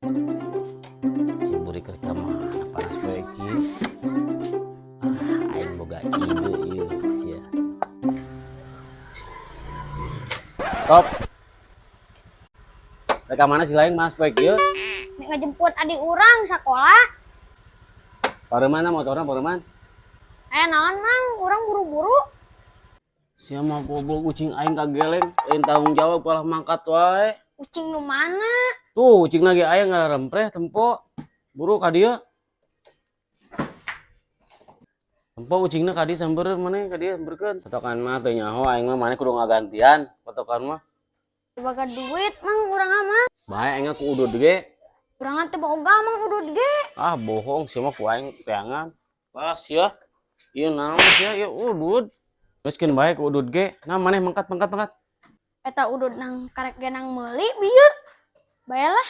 Si burik rek ka mana panas poe kieu? Ah, aing boga ide ieu sia. Top. Rek ka mana si lain panas poe kieu? Nek ngejemput adik urang sekolah. Pareuman motorna pareuman. Eh, naon, Mang? Urang buru-buru. Sia mah goblok, ucing aing kageleng, lain tanggung jawab kalah mangkat wae. Ucing nu mana? Tuh, ucing lagi aya ngarempreh tempo. Buru ka dieu. Tempo ucingna ka dieu samper maneh ka dieu samperkeun. Patokan mah teu nyaho aing mah, maneh kudu ngagantian patokan mah. Boga duit, Mang, urang mah. Bae aing mah ku udud ge. Urang teh boga, Mang, udud ge. Ah, bohong sia mah, ku aing teangan. Pas sia. Ieu naon sia, ieu udud. Geus keun bae ku udud ge. Nah, maneh mangkat mangkat mangkat. Eta udud nang karek ge nang meuli bieu. Bae lah.